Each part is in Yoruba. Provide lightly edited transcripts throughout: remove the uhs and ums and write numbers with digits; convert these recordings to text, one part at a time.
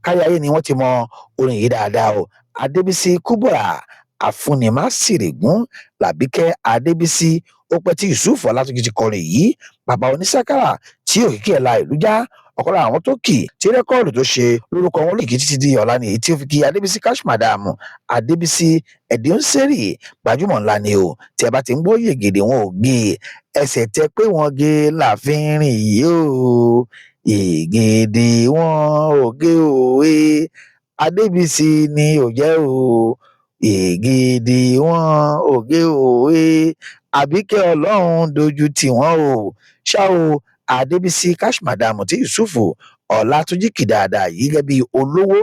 Kárí ayé ni wọ́n ti mọ orin yìí dáadáa o. Adébísí Kúbúrà Àfúnimásìrègún Làbíkẹ́ Adébísí, ó pẹ́ tí Yusuf Ọlátúnjí ti kọrin yìí, bàbá onísákárà tí òkìkí ẹ̀ la ìlú já. Ọ̀kan lára àwọn tó kì tí record tó ṣe lórúkọ wọn lókìkí títí di ọ̀la ni èyí tí ó fi kí Adébísí Cash Madam. Adébísí Ẹ̀dínsẹ́rì gbajúmọ̀ ńlá ni o. Tí ẹ bá ti ń gbọ́ yègèdè wọn ò gé ẹsẹ̀ tẹ pé wọ́n gé láàfin rìn yìí o, yègèdè wọn ò gé o e, Adébísí ni ò jẹ́ o, yègèdè wọn ò gé o e, Àbíkẹ́ Ọlọ́run dojú tì wọ́n o. Ṣá o, Adébísí Cash Madam tí Yusuf Ọlátúnjí kì dáadáa yìí gẹ́gẹ́ bí olówó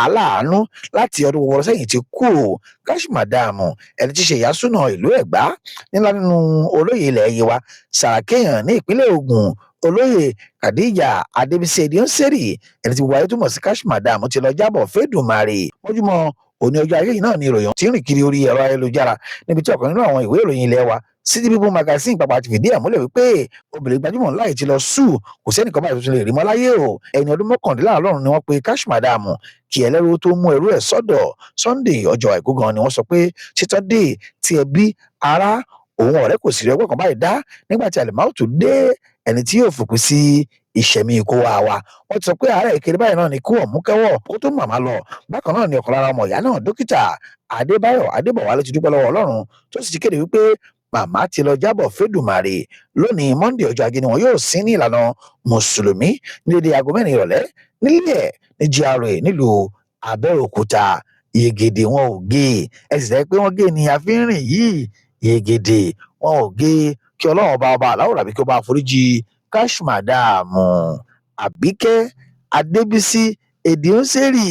aláàánú láti ọdún gbogbo sẹ́yìn ti kú o. Cash Madam, ẹni tí í ṣe ìyá súnà ìlú Ẹ̀gbá ńlá nínú olóyè ilẹ̀ Yewa Sàràkéyàn ní ìpínlẹ̀ Ògùn, olóyè Khadija Adébísí Ẹdíọ́nsẹ̀rì, ẹni tí gbogbo ayé túmọ̀ sí Cash Madam, ti lọ jábọ̀ fẹ́dùmarè. Mọ́júmọ́ òní ọjọ́ ayé yìí náà ni ìròyìn tí ń rìn kiri orí ẹ̀rọ ayélujára, níbi tí ọ̀kan nínú àwọn ìwé ìròyìn ilé wa, City People Magazine, pàpà ti fìdí ẹ̀ múlẹ̀ wípé obìnrin gbajúmọ̀ ńlá yìí ti lọ sùn, kò sẹ́nìkan báyìí tuntun lè rí mọ́ láyé o. Ẹni ọdún 69 ni wọ́n pe Cash Madam kí ẹlẹ́rú tó mú ẹrú ẹ̀ sọ́dọ̀. Sunday, ọjọ́ àìkú gan ni wọ́n sọ pé títọ́ dé tí ẹbí, ará òun, ọ̀rẹ́ kò sì rí ọgbọ́n kan báyìí dá nígbà tí alimautu dé, ẹni tí yóò fòpin sí ìṣẹ̀mí ikú wa wa. Wọ́n ti sọ pé àárẹ̀ ìkéré báyìí náà ni kú ọ̀mú kẹ́wọ̀ kó tó màmá lọ. Bákan náà ni ọ̀kan lára ọmọ ìyá náà, dókítà Adébáyọ̀ Adébọ̀wálé, ti dúpẹ́ lọ́wọ́ Ọlọ́run, tó sì ti kéde wípé màmá ti lọ jábọ̀ fẹ́dùmarè. Lónìí Monday, ọjọ́ ajé, ni wọn yóò sin ní ìlànà mùsùlùmí ní dédé aago 4 ìrọ̀lẹ́ nílé ẹ̀ ní GRA nílùú Abẹ́òkúta. Yegede wọn ò gé ẹ sì sẹ́ pé wọ́n gé ni a fi ń rìn yìí, yegede wọn ò gé. Kí Ọlọ́run ọba ọba aláwòrán àbí kí ó bá foríjì Cash Madam Àbíkẹ́ Adébísí Ẹdíọ́nsẹ̀rì.